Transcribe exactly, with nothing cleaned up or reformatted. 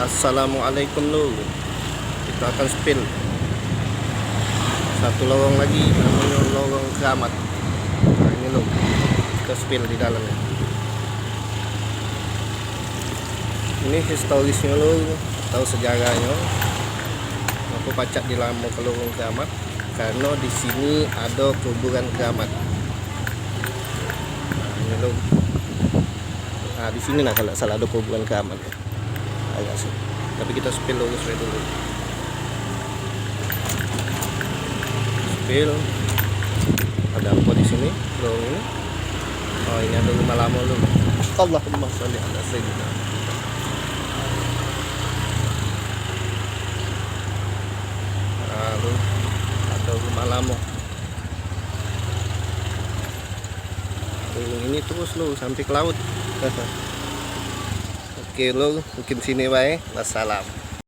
Assalamualaikum, Lur. Kita akan spill satu lorong lagi, namanya Lorong Keramat. Nah, ini, Lur, kita spill di dalam ni. Ini historisnya, Lur, atau sejarahnyo. Aku pacak dilamo ke Lorong Keramat karena di sini ada kuburan keramat. Nah, ini, Lur. Nah, di sini, nah, kalau salah ada kuburan keramat. Agak sih. Tapi kita spill lurus bae dulu. Spill. Ada apa di sini? Lorong ini. Oh, ini ada rumah lama, Lur. Allahumma sholli ala sayyidina. Lalu ada rumah lama. Turun ini terus, Lur, sampai ke laut. Oke, Lur, mungkin sini bae. Wassalam.